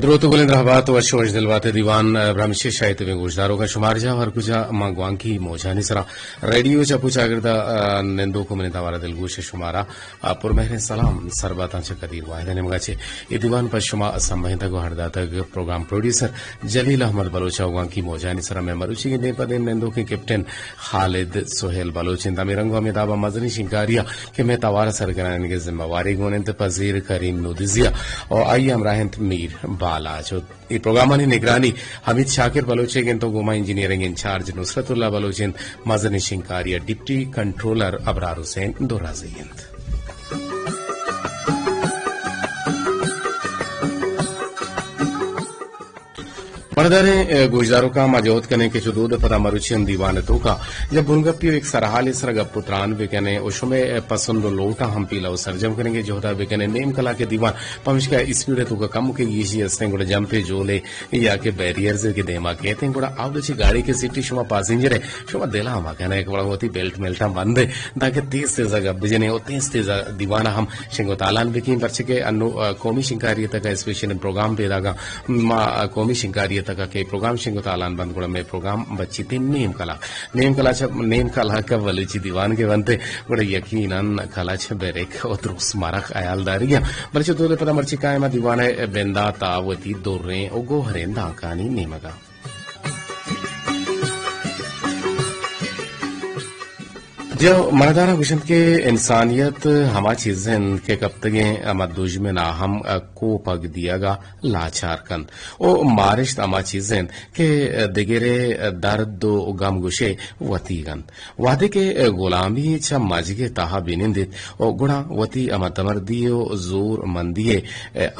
دروت ءُ گلیں درہبات ءُ وش وش دل بات ءِ دیوان، ءَ، برمشے شاہی تبیں گوشداروکاں شمار جاہ ہر کجا ماں گوانکی موجانی سرا ریڈیو چپ ءُ چاگرد ءَ، ءَ، نندوک ءُ منی توار ءَ دلگوش شمارا، ءَ، پرمہریں سلام سرباتاں چہ قدیر واحد ءِ نیمگا چہ اے دیوان پہ شما سمبہینتگ ءُ ہر داتگ۔ پروگرام پروڈیوسر جلیل احمد بلوچ ءَ گوانکی موجانی سرا مئے مروچیگیں دیم پہ دیم نندوکیں کیپٹن خالد سہیل بلوچ انت۔ ہمے رنگ ءُ ہمے داب ءَ مزنیں شنکاری ءَ کہ مئے توار ءِ سرگرانیگ ءِ ذمہ واری گون انت پہ زیر کریم نودزی ءَ ءُ آئی ءِ ہمراہ انت میر بالاچ ءُ اے پروگرامانی نگرانی حمید شاکر بلوچ ئیگ انت ءُ گوما انجینئرنگ انچارج نصرت اللہ بلوچ انت، مزنیں شنکاری ءَ ڈپٹی کنٹرولر ابرار حسین درازئی انت۔ مڑداریں، اے، گوشداروکاں ما جہد کنیں کہ چو دود ءَ پدا مروچی ہم دیوان ءِ توکا یا بنگپی ءُ یک سرحالے سرا گپ ءُ تران بکنیں ءُ شمئے، اے، پسند ءُ لوٹاں ہم پیلہ ءُ سرجم کنیں کہ جہدا بکنیں۔ نیم کلاک ءِ دیوان پمشکا اسپیڈ ءِ توکا کمکے گیشی ہستیں، گڑا جمپے جولے یا کہ بیریئرز کہ دیما کیتیں، گڑا آودا چہ گاڑی کہ سیٹی شما پاسنجر ئے، شما دلا مکنئے کہ گڑا وتی بیلٹ میلٹاں بندے، دانکہ تیز تیزا گپ بجنیں ءُ تیز تیزا دیوانا ہم شنگ ءُ تالان بکیں، پرچہ کہ انو، آ، قومی شنکاری ءِ تکا اسپیشل پروگرام پیداگاں، ما، آ، قومی شنکاری ءِ تکا کہ پروگرام شنگ ءُ تالان بنت، گڑا مئے پروگرام بچیت نیم کلاک۔ نیم کلاچ، نیم کلاک ءَ بلوچی دیوان کہ بنت، گڑا یقیناً کلچ بریک ءُ درست مرک ہیال داریگاں۔ بلے چو دود ءَ پدا مرچی کائیں ما دیوان ءِ بندات ءَ وتی دریں ءُ گوہریں دانکانی نیمگا۔ جی، مرداراں گوشنت کہ انسانیت ہما چیز انت کہ کپتگیں ہما دژمن ءَ ہم کوپگ دیگ ءَ لاچار کنت ءُ مارشت ہما چیز انت کہ دگرے درد ءُ گم گوشے وتیگ انت۔ وہدے کہ غلامی چہ مجگ ءِ تہا بنندیت ءُ گڑا وتی ہمتمردی ءُ زور مندی ءِ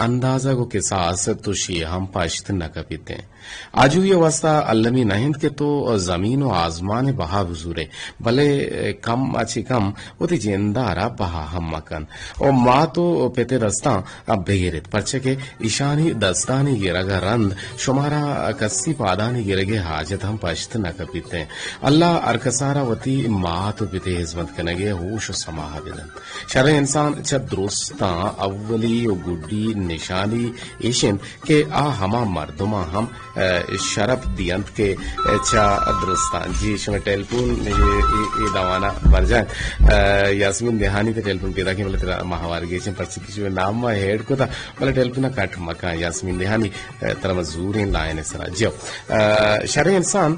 اندازگ ءُ کساس تشے ہم پشت نہ کپیت انت۔ آجوئی ءِ واستا المی نہ انت کہ تو زمین ءُ آزمان ءِ بہا بزورے، بلے کم ءَ چہ کم وتی جند ءَ را بہا ہم مکن ءُ مات ءُ پت ءِ دستاں بگریت، پرچہ کہ ایشانی دستانی گرگ ءَ رند شمارا کسی پادانی گرگ ءِ حاجت ہم پشت نہ کپیت انت۔ اللہ ہر کسا را وتی مات ءُ پت ءِ ہزمت کنگ ءِ ہوش ءُ سماہ بدنت۔ شریں انسان چہ درستاں اولی ءُ گڈی نشانی ایش انت کہ آ ہما مردماں ہم، اے، شرپ دینت کہ، اے، چہ درستاں۔ جی، شمئے ٹیلیفون اے، اے، اے دوانا برجاہ انت۔ اے، یاسمین دہانی تئی ٹیلیفون پیداکیں، بلے ترا ما ہوار گیجیں، پرچہ کہ شمئے نام ما ایڈ کتا، بلے ٹیلیفون کٹ مکن۔ یاسمین دہانی، اے، ترا ما زوریں لائن سرا۔ جی، اے، شریں انسان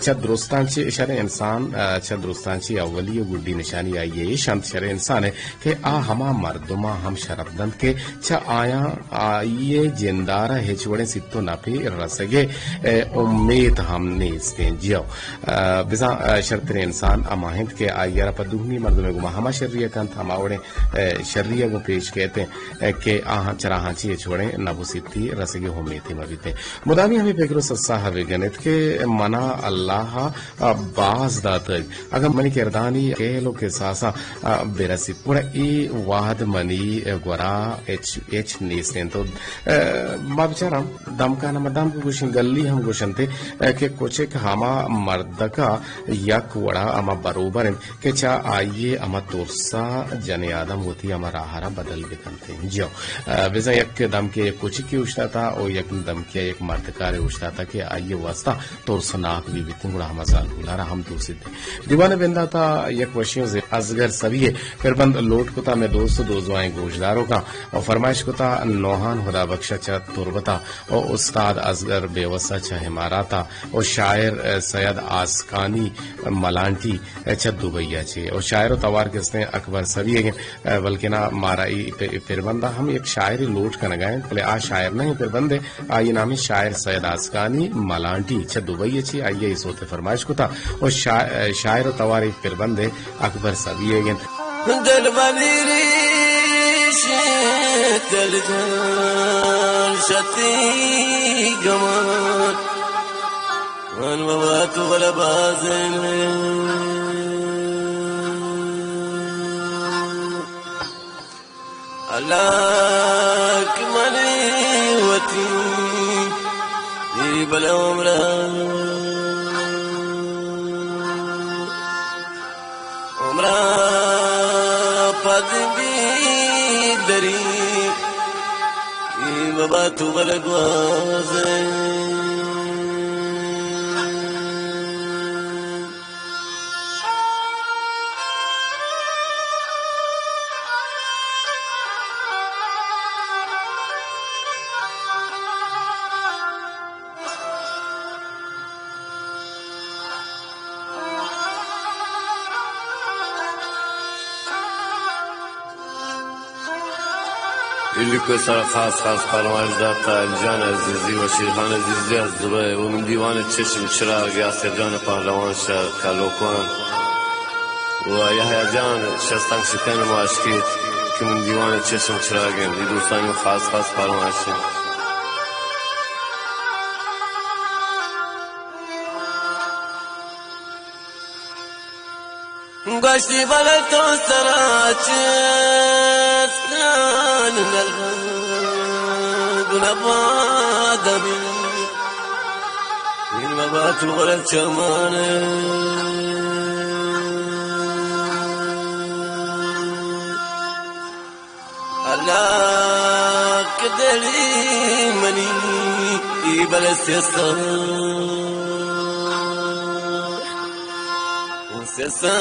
چہ درستاں چہ، شریں انسان، چہ درستاں چہ اولی ءُ گڈی نشانی آئی ءِ ایش انت، شریں انسان ءِ کہ آ ہما مردماں ہم شرپ دنت کہ چہ آیاں آئی ءِ جند ءَ را ہچ وڑیں سیت ءُ نپے رسگ ءِ، اے، امیت ہم نیست انت۔ جی ہو، اے، بزاں، اے، شرتریں انسان ہما انت کہ آئی ءَ را پہ دومی مردم ءِ گوما ہما شری ءَ کنت، ہما وڑیں، اے، شری ءَ گوں پیش کیت انت۔ کہ آہاں چراہاں چی ہچ وڑیں نبوسیتی رسگی امیتے مہ بیتیں۔ مدامی ہمے پگر و سسا بگنیت کہ منا اللہ ء باز داتگ، اگاں منی کردانی کیل و کساسا برسیت، گڑا اے وہد منی گورا ہچ، ہچ نیست انت۔ تو ما بچاراں دمکان، ہما دمک گوشن، گلی ہم گوشنتے کہ کچک ہما مردکا یک وڑا ہما بروبر انت۔ کہ چہ آئی ء ہما ترس ء جنین آدم وتی ہما راہ ء را بدل بہ کنت۔ جی ہو، بزاں یک دمکے یک کچکے اوشتاتا و یک دمکے یک مردکارے اوشتاتا کہ آئی ء واستا ترسناک بہ بیتیں، گڑا ہما زالبول ء را ہم دوست دیوان ء بنداتا یک وشیں ز-، ازگر سبی ء پربند لوٹ کتا مئے دوست و دوزواہیں گوشداروکاں و فرمائش کتا نوہان ہدا بخش ء چہ تربت ء و استاد ازگر بیوس ء چہ امارات ء و شاعر سید آسکانی ملانٹی چہ دبئی ء چہ و شاعر و توار کستیں اکبر سبی ء، بلکنا مارا ای پ-، پربند ء ہم یک شاعرے لوٹ کنگ ء انت، بلے آ شاعر نہ انت، پربند ء آئی نام شاعر سید آسکانی ملانٹی چہ دبئی ء چہ آئی ء اے سوت ء فرمائش کتا و شا-، شاعر و توار ء پربند ء اکبر سبی ء انت۔ دلبلی ریش دل جان شتی گمان، من بابا تو بلا بازن اللہ کہ منی وتی اے بلا عمرہ، عمرہ پد بی دری اے مبا تو بلے گوازے۔ ایلیکو سرا خاص خاص فرمائش داتا علی جان عزیزی و شیر خان عزیزی از دبئی و من دیوان چشم چراغ یاسر جان پہلوان شہر کلوکوان و یحیی جان شستان شکن ماشکیت کہ من دیوان چشم چراغ ایں۔ دی دوستانی خاص خاص فرمائش ایں۔ گوشتی بلے تو سرا چست کن نلگن گناہ بادمی، این مبا تو بلے چمان۔ اللہ کہ دلی منی ای بلے سیسا، سیسا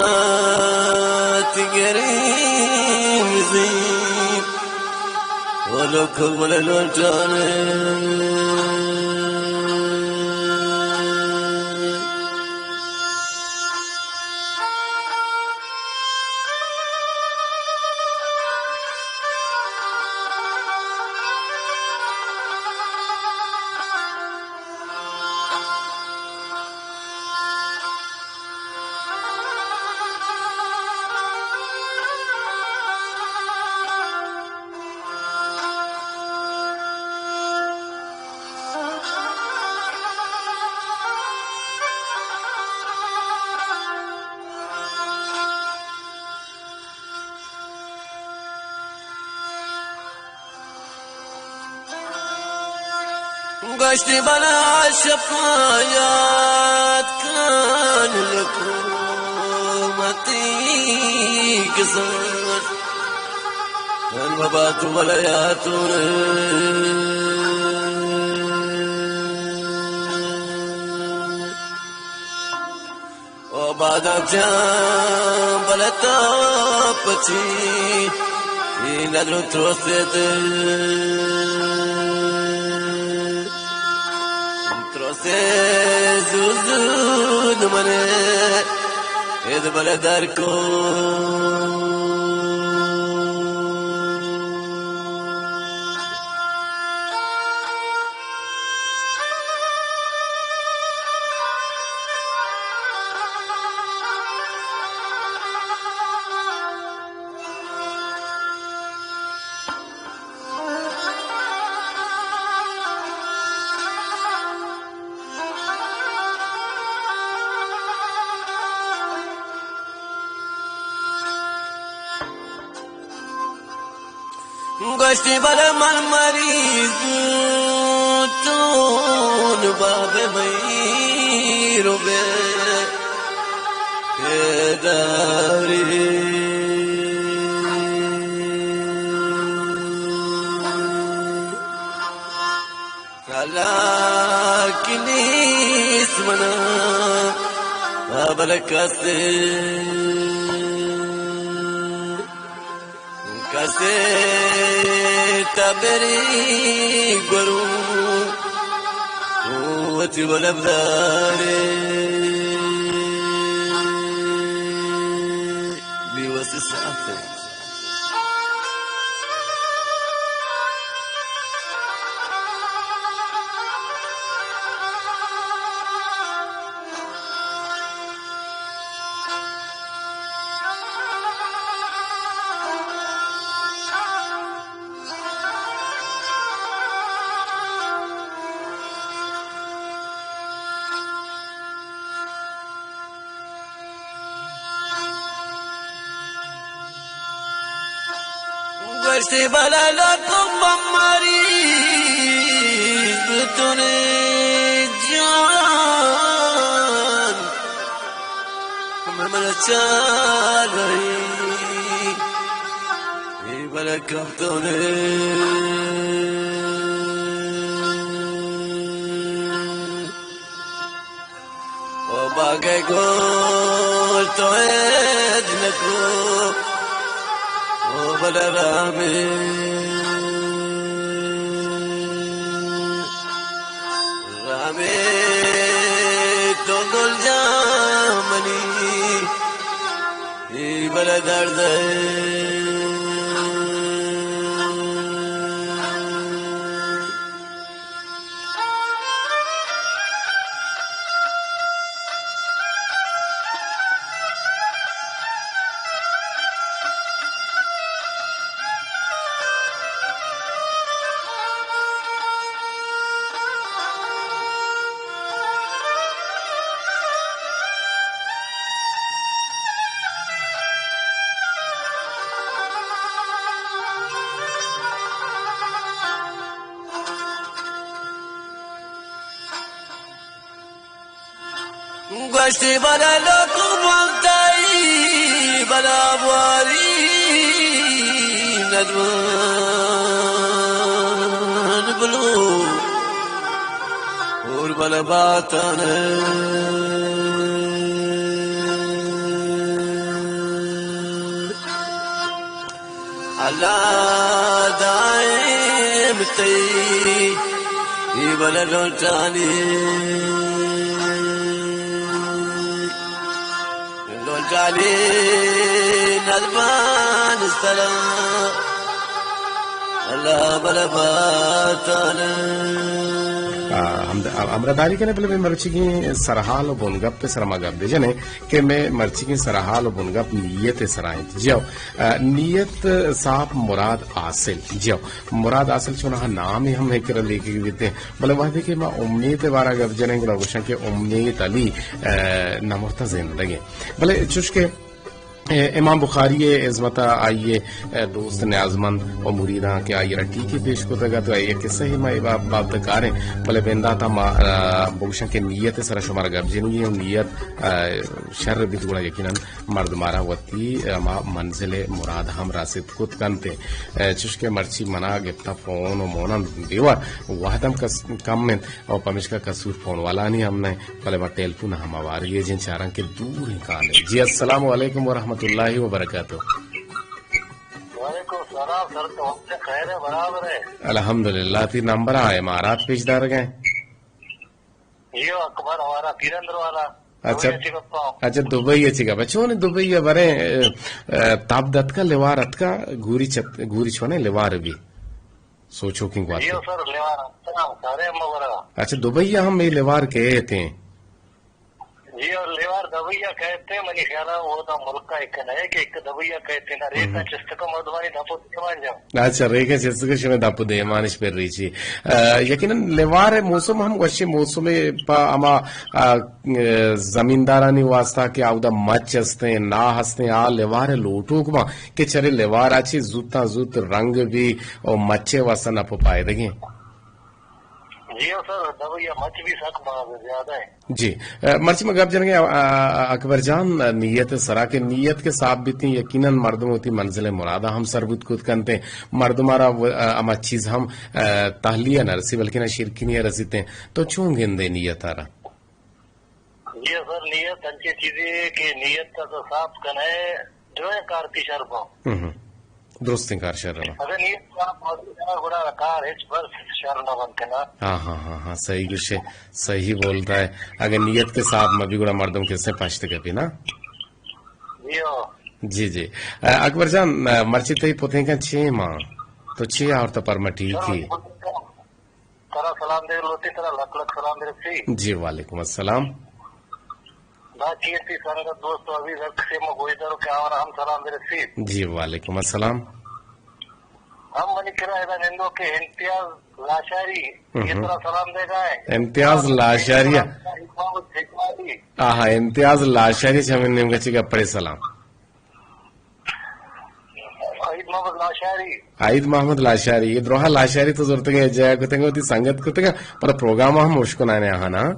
تگری مزی، ولو کبل لوٹانے۔ گوشتی بلا شپا یاد کن لکو متی کسان، من بابا تو بلا یاد تو رے۔ او باداں چاں بلتا پچی، اے ندر تروسے دے، تروسے زود زود منے، اے دے بلے در کو۔ گوشتی بلے من مریض تون باب مئی رو بے بیداری۔ حالاں کہ نیست منا بلے کسے، کسے تبری گورو وتی بلبدارے۔ بیوسی ساعت گوشتی بلا لکم مریض تنے جان، من من چالئی، اے بلا کم تنے۔ اگہ گل تو اید نکو، او بلرامے، رامے تو گل جامنی، ای بلہ درد گوشتی بلا لوک بولتائی، بلا بواری ندوان بلو، اور بلا باتان۔ اللہ دائم تئی، ای بلہ لوٹانی، لوٹانی ندبان سرا، اللہ بلہ باتان۔ آ، ہم-، ہمراہداری کنے بلے مئے مرچیگیں سرحال و بنگپ سرا ما گپ دے جنے کہ مئے مرچیگیں سرحال و بنگپ نیت سرا انت۔ جیو، آ، نیت صاحب مراد حاصل۔ جیو، مراد حاصل چوناہا نام ہم ہے کرا لیکگ بیتے۔ بلے وہدے کہ ما امیت بارا گپ جنیں گڑا گوشاں کہ امیت علی، آ، نمرتا زندگیں۔ بلے چوش کہ، آ، امام بخاری ء عظمت ء آئی ء، آ، دوست نیازمند و مریداں کہ آئی را ٹیکی پیش کتگ ات و آئی ء قصہ ہی ما اے باب-، بابت کاریں۔ بلے بندات ما، آ، بگوشاں کہ نیت سرا شمارا گپ جنگی و نیت، آ، شر بیت گڑا یقیناً مردم آرا وتی ہما منزل مراد ہم راسیت کت کنت۔ چوشکہ مرچی منا گپتا فون و مونن دیوار وہدم کس کم انت و پمیشکا کسور فون والانی ہم نہ، بلے ما ٹیلفون ہم آوار یہ جن چارن کہ دور ہیں کال ہے۔ جی السلام علیکم ورحمۃ اللہ وبرکاتہ۔ وعلیکم السلام سر، تو ہم سے خیر ہے، برابر ہے۔ الحمدللہ، تی نمبر آ امارات پیش دار گئے۔ جی، اکبر ہمارا پیرندر والا۔ اچھا۔ دبئی اچھی گپا ہوں۔ اچھا، دبئی اچھی گپا۔ چون دبئی ہے برے، اے، اے، تب دتکا، لیوار اتکا، گوری چت-، گوری چونے لیوار بھی۔ سوچو کن گوات جی کے۔ سر، لیوار اتکا، سارے ہم برا۔ اچھا، دبئی ہم یہ لیوار کے تھے۔ جی، اور لیوار دبئی کہتے ہیں، منی خیال ہے وہ تو ملک کا ایک ہے کہ ایک دبئی کہتے ہیں نا، ریت ہم۔ چست کا مردمانی دپو دیوان جاؤ۔ اچھا، ریگیں چست کہ شمئے دپ ء دیمانش پر ریچی۔ آ، یقیناً لیوار ء موسم ہم وشیں موسمے پہ ہما، آ، آ، زمیندارانی واسطہ کہ آودا مچ ہستیں، ناہ ہستیں، آ لیوار ء لوٹوک باں کہ چرے لیوار ء چی زوتاں زوت رنگ بی و مچ ء واسطہ نپ و پائدگیں۔ جی ہو سر، دبئی ء مچ بھی سک باز زیادہ ہے۔ جی، آ، مرچی ما گپ جنگیں، آ، آ، اکبر جان، نیت سرا کہ نیت کے صاحب بیتیں، یقیناً مردم وتی منزل مرادا ہم سر بوت کت کنتے۔ مردم آرا و-، آ، ہما چیز ہم، آ، تہلیہ نہ رسی، بلکہ نہ شیرکنی رسیتے۔ تو چون گندے نیت آرا؟ جی سر، نیت انچیں چیزے کہ نیت تو صاف کنے، دوئیں کار تی شر بوں۔ ہم ہم۔ درستیں کار شر بوں۔ اگر نیت صاف مبی نا، گڑا کار ہچ بر شر نہ بنت نا۔ ہاں، ہاں، ہاں، ہاں، صحیح گوشے، صحیح بولتا ہے۔ اگر نیت کے صاف مبی گڑا مردم کسے پشت کپی نا۔ جی ہو۔ جی، جی۔ آ، اکبر جان، آ، مرچی تئی پتیں کن چے ماں؟ تو چے آورتا پر مٹی کی؟ ترا سلام دے لوٹی، ترا لک لک سلام دے رسی۔ جی، وعلیکم السلام۔ باقی تی سنگت دوست و عزیز ہر کسی ما گوشدارو کہ آوارا ہم سلام دے رسی۔ جی، وعلیکم السلام۔ ہم منی کرا ادا نندو کہ امتیاز لاشاری، یہ ہم۔ ترا سلام دے گا ہے۔ امتیاز لاشاری۔ عید محمد جگمالی۔ آہا، امتیاز لاشاری چمن نیم گچی گپڑے سلام۔ عید محمد لاشاری۔ عید محمد لاشاری، یہ دروہا لاشاری تو زرتگے جایا کتگے، وتی سنگت کتگے، پر پروگرام ہم مشکل آنے آہا نا؟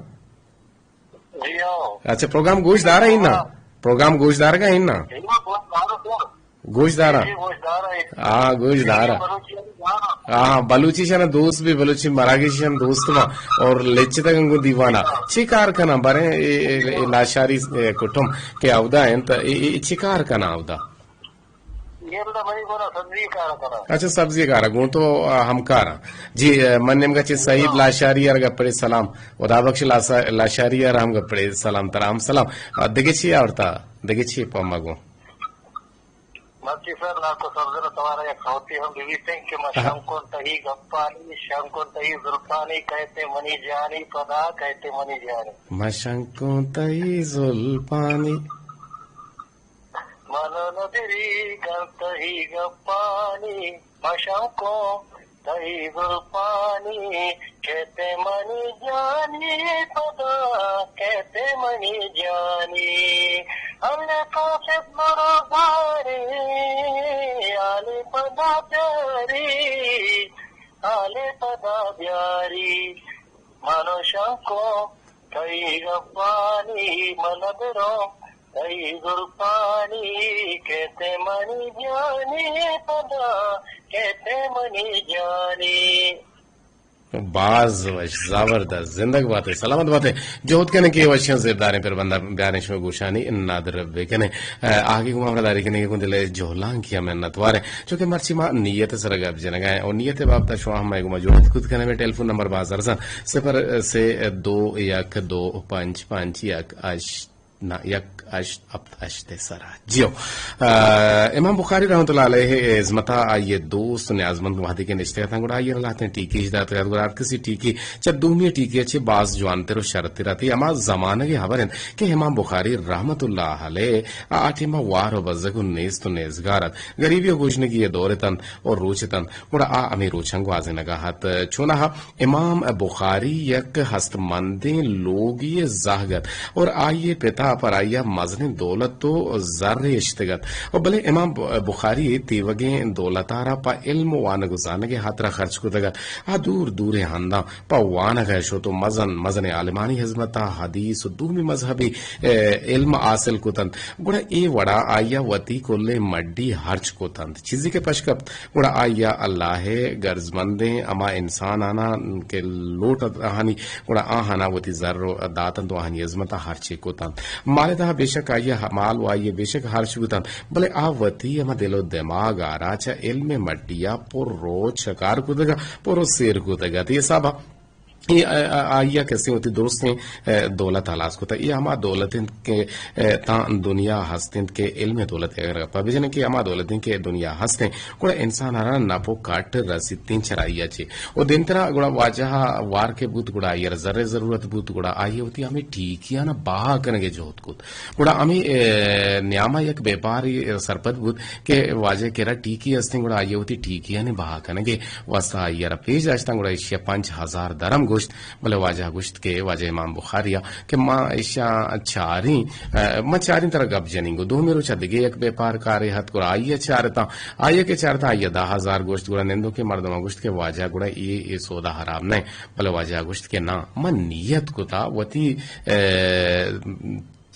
جی ہاں۔ اچھا، پروگرام گوش دارا ہی نا؟ ہاں۔ پروگرام گوش دارگا ہی نا؟ جی ہاں، گوش دارا سر۔ گوش دارا؟ جی، گوش دارا ہے۔ ہاں، گوش دارا۔ بلوچی والی گانا۔ آہاں، بلوچی شان دوست بی، بلوچی مراگش شان دوست ما، اور لچتگ انگو دیوانا۔ چی کار کناں؟ باریں اے، اے، اے لاشاری، اے، کٹم کہ اودا انت، اے، اے، اے چی کار کناں اودا؟ اے اودا منی گونا سبزی کار کناں۔ اچھا، سبزی کار گوں تو، آ، ہمکاراں۔ جی، آ، من نیمگا چی سعید لاشاری ار گپڑے سلام، خدا بخش لاسا-، لاشاری ار ہم گپڑے سلام، ترا ہم سلام۔ آ، دگہ چی آورتا؟ دگہ چی پما گوں؟ مرچی سر، لاکو سبزر توارا یک سوتی ہم ببیتیں کہ ما شنکون تئی گپانی، شنکون تئی زلفانی، کہتے منی جانی پدا، کہتے منی جانی۔ ما شنکون تئی زلفانی۔ من ندری گن تئی گپانی، ما شنکون تئی زلفانی، کہتے منی جانی پدا، کہتے منی جانی۔ ہم نے قاصد مرو باری، آلی پدا بیاری، آلی پدا بیاری۔ من شنکون تئی گپانی، من برو تئی زلفانی، کہتے منی جانی پدا، کہتے منی جانی۔ باز وش، زبردست، زندگ باتے، سلامت باتے۔ جہد کنے کہ وشیاں زیبداریں پر بندہ بیاریں شما گوشانی نادر بکنے۔ آ، آگے گما ہمراہ داری کنے کہ دل جہلان کیا منت وارے، چونکہ مرچی ما نیت سر گپ جنگا ہے اور نیت بابتا شما ہم گما جہد کت کنے۔ میں ٹیلیفون نمبر باز ارزان، صفر سے دو یک دو پنچ پنچ یک اش نہ، یک ہشت ہپت ہشت ء سرا۔ جیو۔ آ، امام بخاری رحمت اللہ علیہ ء ہزمتا آئی ء دوست نیازمند وہدے کہ نشتگ اتاں، گڑا آئی ء را لہتیں ٹیکیش داتگ ات، گڑا ہر کسی ٹیکی چہ دومی ٹیکی ء چہ باز جوانتر و شرتر ات۔ اے ہما زمانگ ء ہبر انت کہ امام بخاری رحمت اللہ علیہ آ ٹیم ء وار و بزگ و نیست و نیزگار ات۔ گریبی و گژنگی ء دور اتنت و روچ اتنت، گڑا آ ہمے روچاں گوازینگا ات۔ چوناہا امام بخاری یک ہستمندیں لوگے ء زہگ ات اور آئی ء پتا پر آئی ء مزنیں دولت و زرے اشتگ ات، و بلے امام بخاری ء تیوگیں دولت ء را پہ علم و وانگ و زانگ ء ہاترا خرچ کتگ ات۔ آ دور دوریں ہنداں پہ وانگ ء شت و مزن مزنیں عالمانی ہزمت ء حدیث و دومی مذہبی، ء، علم حاصل کت انت۔ گڑا اے وڑا آئی ء وتی کلیں مڈی ہرچ کت انت۔ چیزے کہ پش کپت، گڑا آئی ء اللہ ء گرزمندیں ہما انسان آناں کہ لوٹ ات آہانی، گڑا آہانا وتی زر و دات انت و آہانی ہزمت ء ہرچے کت انت۔ مال ء تہا بے شک آئی ء مال و آئی ء بے شک ہرچ بوت انت، بلے آ وتی ہما دل و دماغ ء را چہ علم ء مڈی ء پر روچ کار کتگ ء پر و سیر کتگ ات۔ اے حساب ء اے، آ، آ، آئی ء کسے وتی درستیں، آ، دولت ہلاس کتگ۔ اے ہما دولت انت کہ، آ، تاں دنیا ہست انت کہ علم ء دولت ء اگر گپا بجنیں کہ ہما دولت انت کہ دنیا ہست انت، گڑا انسان ء را نپ و کٹ رسیتیں چرائی ء چے۔ و دیمترا گڑا واجہ ء وار کہ بوت، گڑا آئی ء را زر ء ضرورت بوت، گڑا آئی ء وتی ہمے ٹیکیاں بہا کنگ ء جہد کت۔ گڑا ہمے، آ، نیاما یک بیپاری سرپد بوت کہ واجہ کرا ٹیکی ہستیں، گڑا آئی ء وتی ٹیکیانی بہا کنگ ء واسطہ آئی ء را پیش داشتاں، گڑا ایشی ء پنچ ہزار درم گوشت، بلے واجہ گوشت کہ واجہ امام بخاری ء کہ ما ایشاں چاریں، آ، ما چاریں ترا گپ جنیں گو۔ دومی روچ ء دگہ یک بیپار کارے ہت، گڑا آئی ء چارتاں، آئی ء کہ چارتاں، آئی ء دہ ہزار گوشت، گڑا نندوکیں مردماں گوشت کہ واجہ گڑا اے، اے سودا حرام نہ، بلے واجہ گوشت کہ نا، من نیت کتا وتی، آ،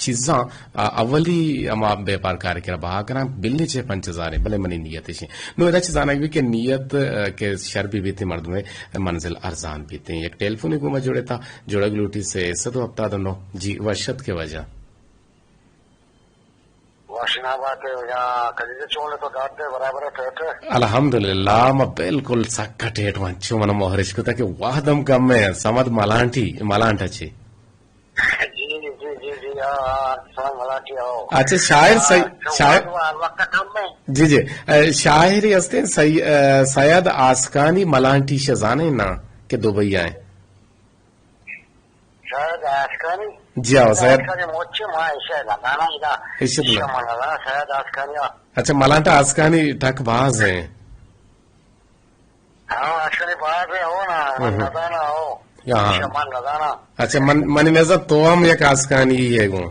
چیزاں، آ، اولی ہما بیپار کارے کرا بہا کناں، بلے چہ پنچ ہزار ایں، بلے منی نیت اش ایں۔ نوں ادا چہ زانگ بیت کہ نیت، آ، کہ شر بہ بیت، مردم ء منزل ارزان بیت۔ یک ٹیلیفونے گوں ما جوڑ اتاں، جوڑگ لوٹی سے سد و ہپتاد و نو۔ جی، وش ات کہ واجہ۔ واشنا بات ہے، یا کدی چون تو دات ہے، برابر ہے، ٹھیک ہے۔ الحمدللہ، ما بالکل سکا ٹیٹ وانچو، من مہرش کتا کہ وہدم کم ہے، سمد ملانٹی، ملانٹا چے۔ جی، جی، جی، جی، ہاں، ہاں، سلام علیکم، ہاں۔ اچھا، شاعر ہاں، سی-، تو شاعر، وقت، وقت کم ہے۔ جی، جی، اے، شاعر ہستیں سی-، اے، سید آسکانی ملانٹی شزانے نا کہ دبئی آئے۔ سید آسکانی؟ جی ہاں، سید۔ آسکانی موچے ما ایشے نہ دانا ادا۔ ایشے نہ۔ ایشے من نہ دانا، سید آسکانی، ہاں۔ اچھا، ملانٹا آسکانی ٹک باز ہیں۔ ہاں، آسکانی باز ہے، ہو نا، من ہم۔ نہ دانا، ہو۔ یا ہاں۔ ایشے من نہ دانا۔ اچھا، من، منی نظر تو ہم یک آسکانی ہی ہے گو۔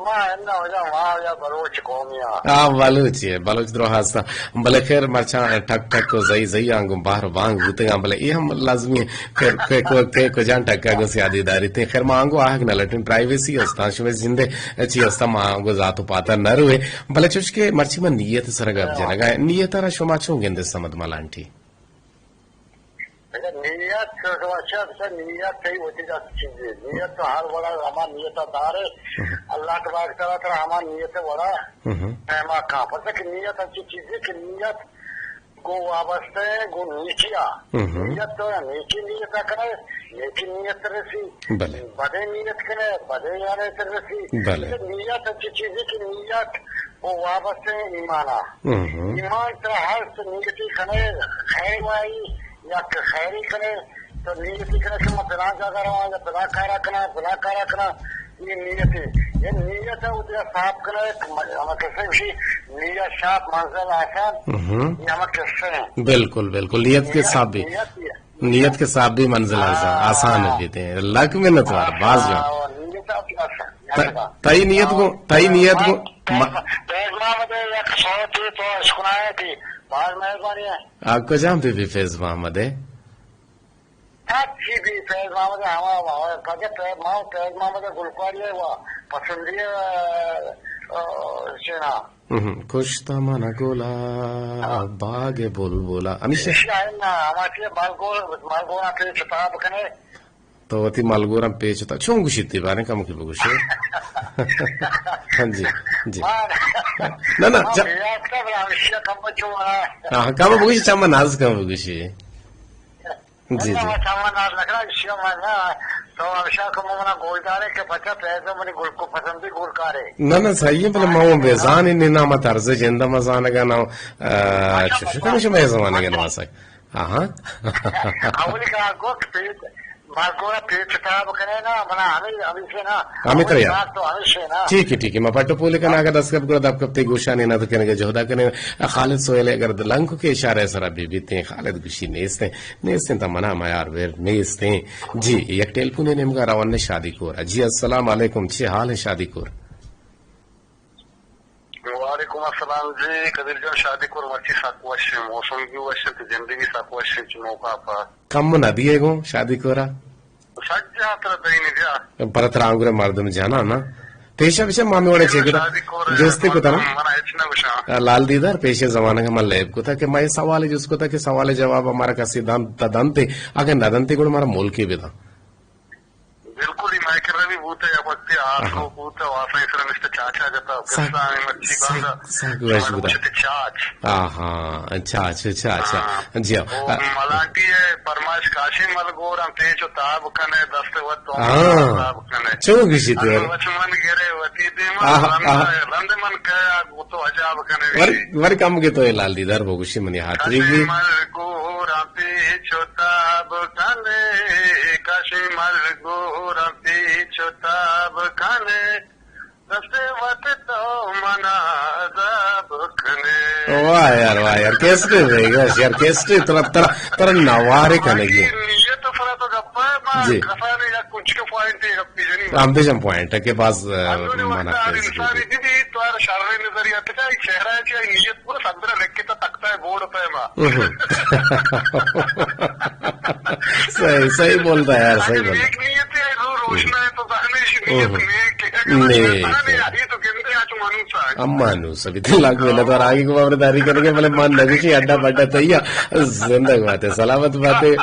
ما اندا وجہ، ما وجہ بلوچ قومی آں۔ آ، بلوچ ئے، بلوچ درو ہستاں۔ بلے خیر، مرچاں ٹک ٹک و زئی زئی آں گوں بہر بانگ بوتگاں، بلے اے ہم لازمی ایں۔ خیر، کہ، کہ، کہ کجان ٹکا گوں سیادی داریت۔ خیر، ما آنگو آہگ نہ لٹیں، پرائیویسی ہستاں، شمئے زندے چی ہستاں، ما آنگو ذات و پاتا نہ روئے۔ بلے چوش کہ مرچی من نیت سرا گپ جنگا، نیت را شما چون گندے سمد ملانٹی؟ اچھا، نیت، اچھا، اچھا، نیت تئی وتی دست چیزے۔ نیت تو ہر وڑا ہما نیت دارے۔ اللہ تبارک تعالیٰ ترا ہما نیت وڑا پیما کاں۔ پرچا کہ نیت انچی چیزے کہ نیت گوں وابستہ ایں گوں نیکی ءَ۔ نیت تو نیکی نیت ءَ کنئے، نیکی نیت رسی۔ بلے۔ بدیں نیت کنئے، بدیں یعنی رسی۔ بلے۔ نیت انچی چیزے کہ نیت گوں وابستہ ایں ایمان ءَ۔ ایمان ترا ہست، نیتی کنئے، خیر وائی یا کہ خیری کنئے، تو نیتی کنئے کہ من فلاں جاگہ رواں یا فلاں کارا کناں، فلاں کارا کناں، اے نیتی۔ اے نیت ءَ وتی صاف کنئے، ہما کسے گوشی، نیت صاف منزل آسان، اے ہما کسے ایں۔ بالکل، بالکل، نیت کہ صاف بی، نیت کہ صاف بی منزل آسان، آسان بیت۔ لک منت وار، باز جوان۔ نیت ءَ وتی آسان۔ تئی نیت گوں، تئی نیت گوں، فیض محمد ءِ یک سوتے تو اشکنائے تھی، باز مہربانی ایں۔ آ کجام بی بی فیض محمد ءِ؟ ہرچی بی فیض محمد ءِ ہما، ہما، پگہ فیض، ما فیض محمد ءِ گلکاری ءِ وا پسندی ءِ، آ، آ، شینا۔ کشت من گلا باغ بلبلا۔ ہمیشہ۔ ہمیشہ نا، ہما چی ملگو، ملگو نا پیچ تاب کنے۔ تو وتی ملگوراں پیچ تا چون گوشیت تی باریں کمکی بگوشے؟ ہاں جی، جی۔ نہ، نہ، جا- ہاں، کم بگوشی، چم ناز کم بگوشی۔ جی، جی۔ تو ہمیشہ کو منا گوشدارے کہ بچہ فیض منی گل کو پسندی گلکارے۔ نہ، نہ، صحیح ہے، بلے ما وہ بیزان ہی نہیں، نہ ما طرز جندہ مزانگا، نہ، آ، اچھا، چوشو کنشو میں زمانگا نواسک۔ آہاں۔ اولی کا گوک پیچ، ملگورا پیچ تاب کنے نا، منا ہمیں، ہمیں سے نا۔ ہمیں تریا۔ بات تو ہمیں سے نا۔ ٹھیک ہے، ٹھیک ہے۔ ما پٹو پولے کنا اگر دست کپ گڑا دپ کپتے گوشانی نا تو کنے کے جہدا کنے۔ خالد سہیل اگر لنک کے اشارے سرا بی بیتے ہیں، خالد گوشی نیستے ہیں۔ نیستے ہیں تا منا میار ویر نیستے ہیں۔ جی، یک ٹیلیفون نیمگا روان نے شادی کورا۔ جی، السلام علیکم، چی حال ہے شادی کور؟ وعلیکم السلام جی، قدیر جان، شادی کور مرچی سک وش ایں، موسم بھی وش ایں، تو زندگی سک وش ایں، چنوکا پا۔ کم نہ دیے گوں شادی کورا؟ سجا ترا دئی نہ دیا۔ پر ترا آنگورے مردم جانا نا۔ پیشہ بچہ مامی وڑے چے کتا؟ شادی کور جستی کتا نا؟ منا ہچ نہ گوشا۔ لال دیدار پیشے زمانہ کا من لیب کتا کہ میں سوال جس کتا کہ سوال جواب ہمارا کسی دن تا دنتے، اگر نہ دنتے گڑ ہمارا ملکی بدا۔ بالکل، ای مائیکل روی بوت ء یا وقتی آسو بوت ء واساں سر نشت چاچا جتا، قصہ ہمیں مرچی بند۔ سک وش بوت۔ چاچ۔ آہاں، چاچ، چاچ۔ جی ہاں۔ او ملانٹی ء پرمائش کاشی ملگور ہم پیچ و تاب کنے، دست وت تو ہاں۔ تاب کنے۔ چو گشی تو؟ وچ من گرے وتی دیما، رند، رند من کیا تو عجاب کنے۔ ور، ور کم کے تو لال دیدار بگوشی منی ہاتری کی۔ ملگور پیچ و تاب کنے، کشی ملگوراں پیچ و تاب کنے، دست وت تو منا عذاب کنے۔ واہ یار، واہ یار، کیسٹے رہ گیا یار، کیسٹے ترا، ترا، ترا نوارے کنے گی۔ نیت سرا تو گپا ہے، ما جی۔ کسانے یا کچھ کے پوائنٹ ہے گپی جنی۔ ہم دے جم پوائنٹ ہے کہ باز، آ، انسانی دیدی تو یار شر نظریات کا ایک چہرہ ہے کہ نیت پورا سندرا لکھ کے تو تخت ہے بورڈ پہ ما۔ صحیح، صحیح بولتا ہے یار، صحیح بولتا ہے۔ نیت ہے، رو-، روشنا ہے تو ظاہر ہے، نیت نیک ہے۔ نیک ہے۔ یہ تو گندے آج مانوسا ہے۔ ہم مانوس، ابھی تو لاکھ محنت اور آگے کو خبرداری کریں گے، بولے مان نگوشی، اڈا بڈا تھیا۔ زندگ بات ہے، سلامت بات ہے۔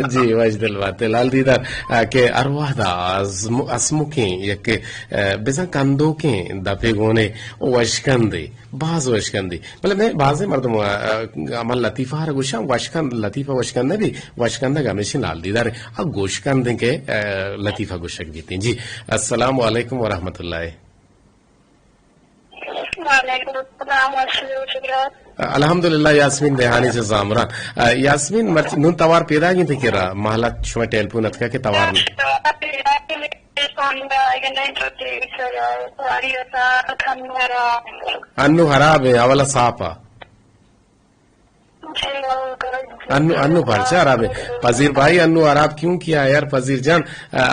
جی، وش دل بات ہے۔ لال دیدار، آ، کہ ارواح دا از م-، اسمکیں، یک، آ، بزن کندوکیں دپے گونے، وشکندے۔ باز وشکندی۔ بلے میں بازیں مردم، آ، آ، من لطیفہ را گوشاں، وشکند، لطیفہ وشکند نہ بی، وشکندگ ہمیشی لال دیدار۔ آ گوشکند کہ، آ، لطیفہ گوشگ بیتیں۔ جی، السلام علیکم ورحمۃ اللہ۔ وعلیکم السلام، وش شکریہ۔ الحمدللہ، یاسمین دیہانی چہ زامران۔ آ، یاسمین، مرچ-، نون توار پیدا گی تھی کرا، محلہ شما ٹیلیفون اتکا کہ توار۔ انو خراب ہے، اولا صاف آ۔ انو، انو پرچا ہراب ہے؟ پذیر بھائی، انو ہراب کیوں کیا یار؟ پذیر جان،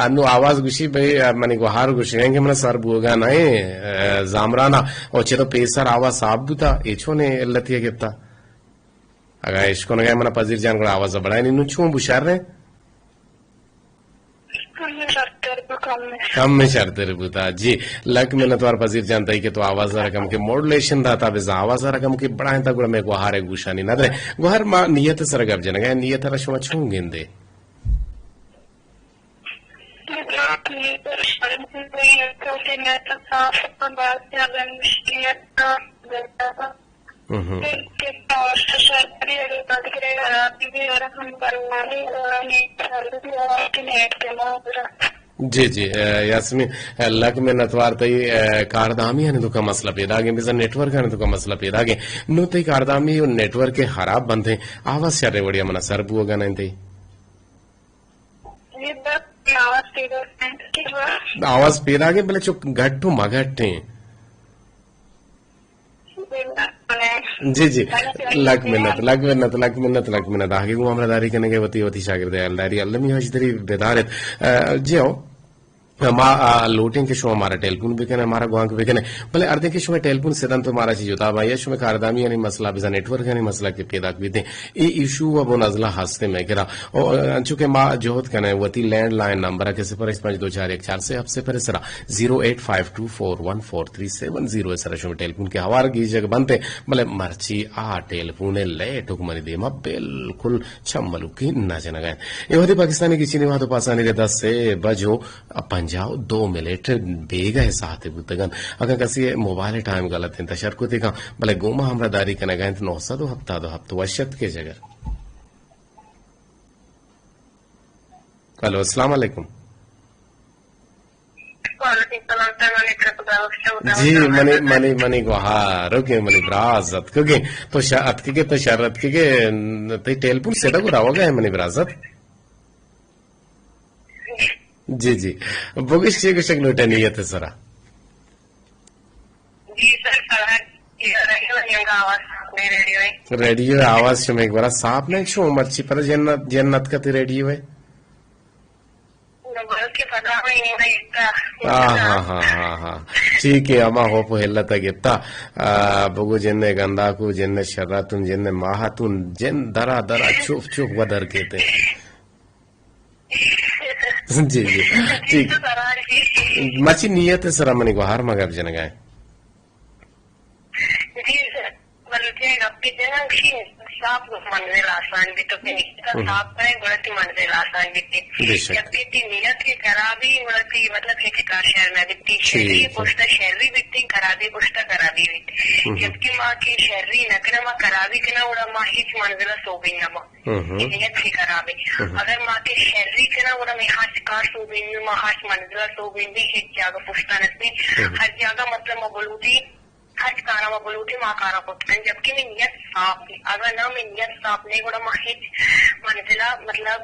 انو آواز گوشی بھئی، منی گوہار گوشی ہیں کہ من سر بوگا نہ ہیں، زامرانا، او چہ تو پیسر آواز صاف بوتا، اے چونے علتی ہے گپتا؟ اگا اشکنگا من پذیر جان گڑا آواز بڑھائیں، نو چون بشر ہیں؟ کم شرتر بوتا۔ جی، لک منتوار پذیر جان تئی کہ تو آواز ء رقم کہ ماڈولیشن داتا، بزاں آواز ء رقم کہ بڑا انت، گڑا میں گوہار ء گوشانی ندرے۔ گوہار ما نیت ء سر گپ جنگا، نیت ء را شما چون گندے؟ ہم۔ جی، جی، اے، یاسمین، اے، لک منتوار تئی، اے، کاردامی آنی توکا مسئلہ پیداگیں، بزاں نیٹ ورک آنی توکا مسئلہ پیداگیں۔ نو تئی کاردامی و نیٹ ورک خراب بنت ہیں، آواز شر وڑیا منا سر بوگا نہ انت۔ آواز پیداگیں، بلے چو گھٹ و مگھٹ ہیں۔ جی، جی۔ لک منت، لک منت، لک منت، لک منت۔ آگے گوں ہمراہ داری کنگے وتی، وتی شاگرد ہیالداری المی ہشدری بدارت۔ اے، جی ہو۔ ما، آ، لوٹیں کہ شما مارا ٹیلیفون بکنے، مارا گوانک بکنے۔ بلے ہردیں کہ شما ٹیلیفون سدن تو مارا چی جتا با، یا شما کاردامی یعنی مسئلہ بزا نیٹ ورک یعنی مسئلہ کہ پیدا بیتے۔ اے ایشو و بن ازلا ہستے میں کرا۔ او، انچو کہ ما جہد کنے وتی لینڈ لائن نمبر کہ صفر ایک پنج دو چار ایک چار سے ہفت صفر سرا زیرو ایٹ فائیو ٹو فور ون فور تھری سیون زیرو سرا شما ٹیلیفون کے ہوار گیجگ بنتے، بلے مرچی آ ٹیلیفون لیٹ حکمانی دیما بالکل چم ملوکی نہ جنگا۔ اے وھدی پاکستانی گچینی وھد و پاسانی ردا سے بجو پنجاہ و دو منٹ بیگہ ساعت بوتگن۔ اگاں کسی موبائل ٹائم غلط انت شر کتے کن، بلے گوما ہمراہ داری کنگا انت نو سد و ہپتاد و ہپت وشت کے جگر۔ ہلو، السلام علیکم۔ وعلیکم السلام، تران ء خدا بخش، خدا جی، بخش۔ منی، منی، منی گوہار، اوکے، منی براز اتکگے۔ تو شا-، اتکگے، تو شر اتکگے، تئی ٹیلیفون سیدھا کو راوگا ہے منی براز ات۔ جی، جی۔ بگش چی گشک لوٹے نیت سرا۔ جی سر، فرہاد، ریڈیو ء آواز صاف نہیں، ریڈیو ء۔ ریڈیو ء آواز شمئے گورا صاف نہیں، چون مرچی پر جنت، جنت کتی ریڈیو ء۔ بلکہ پدا میں یہ نہ اتنا۔ ہاں، ہاں، ہاں، ہاں، ہاں۔ ٹھیک ہے، ہما ہوپ و ہلت ء گپتا۔ آ، بگو جن گنداکو، جن شراتون، جن ماہتون، جن درا درا چوف چوف ودر کیتے۔ جی، جی۔ ٹھیک۔ مرچی نیت سرا منی گوہار ما گپ جنگا ہے۔ جی سر، بلکہ گپ جنگ شی صاف منزل آسان بھی تو کہ نیت ہم۔ صاف کریں، گڑا تی منزل آسان بھی تی۔ بے شک۔ جب کہ تی نیت کی خرابی، گڑا تی مطلب ہے کہ کار شر نہ بیتی۔ ٹھیک ہے۔ شری پشتا شری بیتی، خرابی پشتا خرابی بیتی۔ ہم۔ جبکہ ما کہ شری نہ کنا، ما خرابی کنا، گڑا ما ہچ منزل سوبین نہ با۔ ہم۔ نیت ہی خراب ہے۔ ہم۔ اگر ما کہ شری کنا، گڑا میں ہرچ کار سوبین، ما ہرچ منزل سوبین بھی ہچ جاگہ پشتا نستے۔ ہم۔ ہر جاگہ مطلب ما بلوٹی، ہرچ کارا ما بلوٹی، ما کارا کت کن، جبکہ میں نیت صاف ہے۔ اگر نہ میں نیت صاف نہیں، گڑا ما ہچ منزلہ مطلب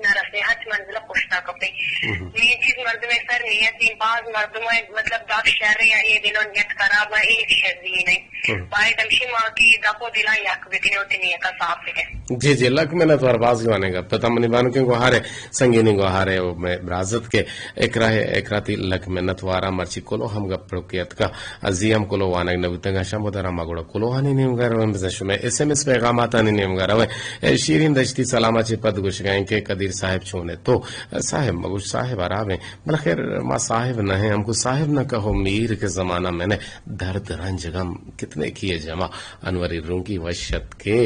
نہ رسے، ہرچ منزلہ پشتا کپے۔ ہم۔ یہ چیز مردم سر نیت ہے، بعض مردم مطلب داک شر یا یہ دلو نیت خراب ہے، یہ شر نہیں۔ ہم۔ باید ہمشی ما کی دپ و دلاں یک بکنی و تی نیتا صاف بکن۔ جی، جی، لک منت وار باز گوانے گپ۔ تو تمنی بانو کے گوہارے، سنگینی گوہارے، او میں برازت کے اکراہ، اکراتی لک منت وارا مرچی کلو ہم گپ پڑو کے اتکا۔ ازی ہم کلو وانگ نہ بوتگا شم بدرا ما گڑا کلوہانی نیمگا رویں، بزاں شمئے ایس ایم ایس پیغاماتانی نیمگا رویں۔ اے شیرین دشتی سلاما چہ پد گوشگا ایں کہ قدیر صاحب چونے تو؟ صاحب مگوش، صاحب حرابیں، بلے خیر ما صاحب نہ ہیں، ہم کو صاحب نہ کہو میر کے زمانہ میں نے درد رنج غم کتنے کیے جمع۔ انوری رونگی وشت کے۔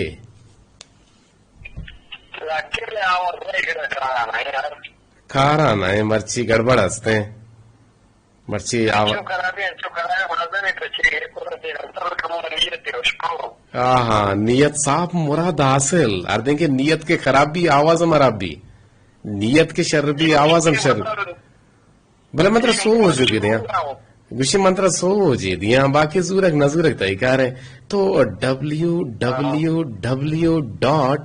کارا نہ ہیں، مرچی گڑبڑ ہستیں۔ مرچی آو-، انچو خرابی، انچو خرابی، مزن ہے تو چی ہے، پورا دے، انتر کمو نیت ہے، اس کو۔ آہا، نیت صاف مراد حاصل۔ ہر دن کے نیت کے خراب بھی، آواز ہم خراب بھی۔ نیت کے شر بھی، آواز ہم شر۔ بلے مطلب سوچ جو کہ دے۔ گوشی من ترا سوجے دیاں، باقی زورگ نہ زورگ تئی کار ایں۔ تو ڈبلیو ڈبلیو ڈبلیو ڈاٹ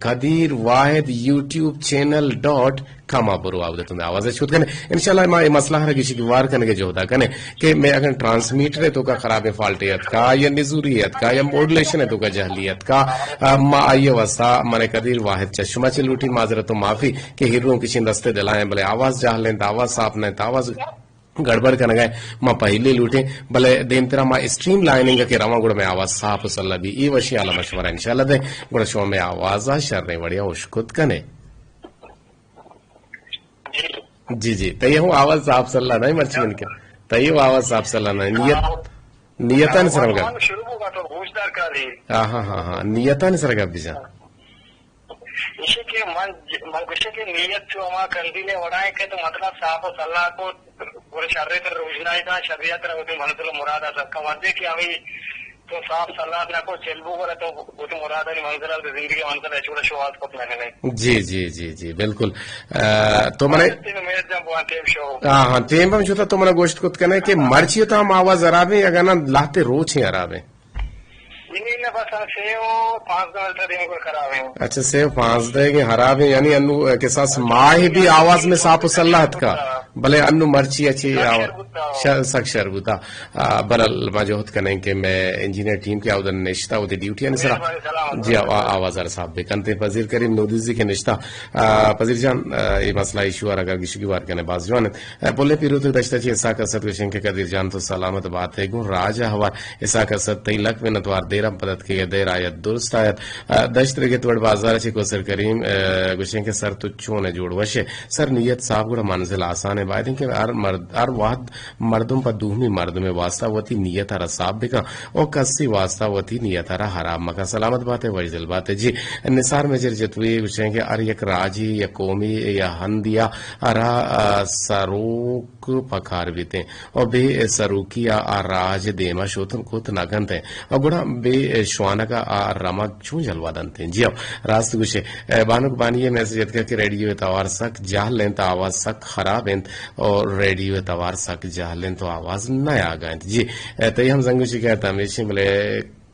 قدیر واحد یوٹیوب چینل ڈاٹ کم ءَ برو، آودا تو مئے آواز ءَ شوت کنے۔ انشاءاللہ ما اے مسئلہ ءَ را گیشی گوار کنگ ءِ جہد ءَ کنیں کہ مئے اگر ٹرانسمیٹر ءِ توکا خرابیں فالٹے اتکا یا نزوری اتکا یا ماڈولیشن ءِ توکا جہلی اتکا، آ، ما آئی ءِ واسطہ من قدیر واحد چہ شما چہ لوٹی معذرت و معافی کہ ہیروں کشین رستے دلائیں، بلے آواز جہل انت، آواز صاف نہ انت، آواز گڑبڑ کنگ ءَ ما پہلی لوٹیں، بلے دیمترا ما اسٹریم لائننگ ءَ کہ رواں گڑا مئے آواز صاف و سلہ بی۔ اے وشیں حال ءَ ما شمارا انشاءاللہ دیں، گڑا شما مئے آواز ءَ شریں وڑے ءَ اشکت کنے۔ جی جی، تئی ہوں آواز صاف سلہ نہ، مرچی من کیا، تئی ہوں آواز صاف سلہ نہ، نیت، نیتان سرمگا۔ شروع ہوگا تو گوش دار کاری۔ ہاں ہاں ہاں ہاں، نیتان سرگا بجا۔ ایشی کہ من، من گوشے کہ نیت چو ہما قندیلے وڑائیں کہ تو مطلب صاف و سلاہ کو، گڑا شرے تر روشنائی دا، شریعت را وتی منزل و مراد ءَ سکا وردے کہ ہمیں تو صاف سلاہ نہ کو، چل بو گڑا تو وتی مرادانی منزل ءَ، زندگی منزل ءَ چوڑا شوہاز کت نہ کنے۔ جی جی جی جی، بالکل۔ آ، تو منے، ہاں ہاں، ٹیم ہم شتا تو منا گوشت کت کنے کہ مرچی تو ہم آواز حرابیں، اگر نہ لہتے روچیں حرابیں۔ نہیں، نہیں، بس ہم سے و پانزدہ منٹ دیم گڑ خراب ہیں۔ اچھا، سے و پانزدہ کے خراب ہیں، یعنی انو، اے، کساس ماہ بھی آواز میں صاف و سلہ اتکا، بلے انو مرچی اچھی آواز، شر، سک شر بوتا۔ آ، برل ما جہد کنیں کہ مئے انجینئر ٹیم کہ آودا نشتا، وتی ڈیوٹی آنی سرا۔ جی، آ، آواز ار صاف بکنتے۔ پذیر کریم نودیزی کہ نشتا، آ، پذیر جان، آ، اے مسئلہ ایشو ار اگر گشگی وار کنے باز جوان انت۔ پلیں پیروتک دشت ءَ چہ اسحاق اسد گوشیں کہ قدیر جان تو سلامت بات ئے، گوں راج ءِ ہوار۔ اسحاق اسد تئی لک منتوار، دیراں پد اتکگ ئے، دیر آیت درست آیت۔ دشت رگت وڑ بازار ءَ چہ کوسر کریم گوشیں کہ سر تو چون ئے، جوڑ وش ئے؟ سر نیت صاف گڑا منزل آسان ئے، باید انت کہ ہر مرد، ہر وہد مردم پہ دومی مردم ءِ واسطہ وتی نیت ءَ را صاف بکن و کسی واسطہ وتی نیت ءَ را حراب مکن۔ سلامت بات ئے، وشدل بات ئے۔ جی، نثار میجر جتوئی گوشیں کہ ہر یک راجی یا قومی یا ہندی ءَ را، آ، سروک پکار بیتیں و بے سروکی ءَ آ راج دیما شوت کت نہ کنتیں و گڑا بے شوانگ ءَ آ رمگ چون جلوہ دنتیں؟ جی ہو، راست گوشے۔ اے، بانک بانی ءِ میسج اتکا کہ ریڈیو ءِ توار سک جہل انت، آواز سک خراب انت و ریڈیو ءِ توار سک جہل انت و آواز نیاگا انت۔ جی، اے، تئی ہم زنگ و شکایت ہمیشیں، بلے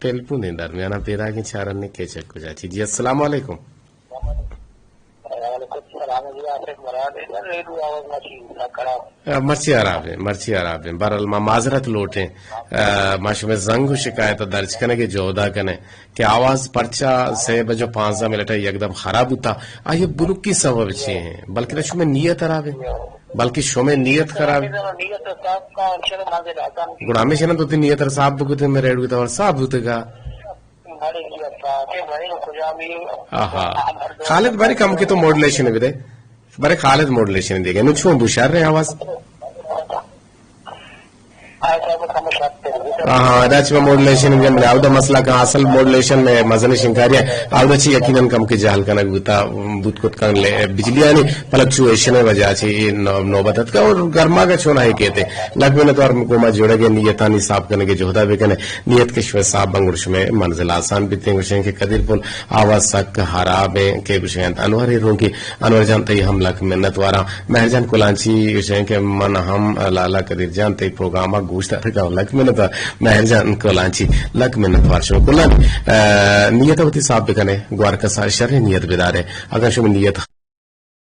ٹیلیفون ءِ درمیان ءَ پیداگیں چارنے کہ چک کجا چی۔ جی، السلام علیکم۔ وعلیکم السلام جی، آصف مراد ہے، ریڈیو آواز مشین کا خراب۔ آ، مرچی حراب ہیں، مرچی حراب ہیں۔ بہرحال ما معذرت لوٹیں۔ آ، ما شمئے زنگ و شکایت ءَ درج کنگ ءِ جہد ءَ کنیں کہ آواز پرچا سے بجو پانزدہ منٹ ءَ یکدم خراب بوتا۔ آئی ءِ بنکی سبب چی ہیں؟ بلکہ شمئے نیت خراب ہے، بلکہ شمئے نیت خراب ہے۔ گڑا ہمیشہ نہ تو تئی نیت ءَ صاف بکتے، مئے ریڈیو ءِ توار صاف بوتگا۔ آہا۔ خالد باری کم کہ تو ماڈولیشن بدے۔ بارے خالد ماڈولیشن دیگا۔ نو چون بو شر رہے آواز؟ آہا، ادا چہ ماڈولیشن دیم، بلے اودا مسئلہ کا اصل ماڈولیشن میں مزن شنکاری ہے۔ اودا چہ یقیناً کم کہ جہل کنگ بوتا، بوت کت کن لے بجلی آنی، پلک چو ایشن وجہ چہ نو-، نوبت اتکا اور گرما کا چون ہے کہتے۔ لگ میں تو اور گوما جوڑے گے نیتانی صاف کرنے کے جہدا بھی کنے۔ نیت کہ شمئے صاحب بنگڑ شمئے منزل آسان بیتیں۔ گوشیں کہ قدیر پل آواز سک خراب ہیں کہ گوشیں انت انور ہیروں کی۔ انور جان تئی ہم لک منت واراں۔ مہر جان کلانچی گوشیں کہ من ہم لالا قدیر جان تئی پروگرام ءَ گوشت اتکاں، لک منت وار۔ مہر جان کلانچی لک منت وار شمئے کلانی۔ آ، نیت وتی صاف بکنے، گوار کسا شریں نیت بدارے۔ اگر شمئے نیت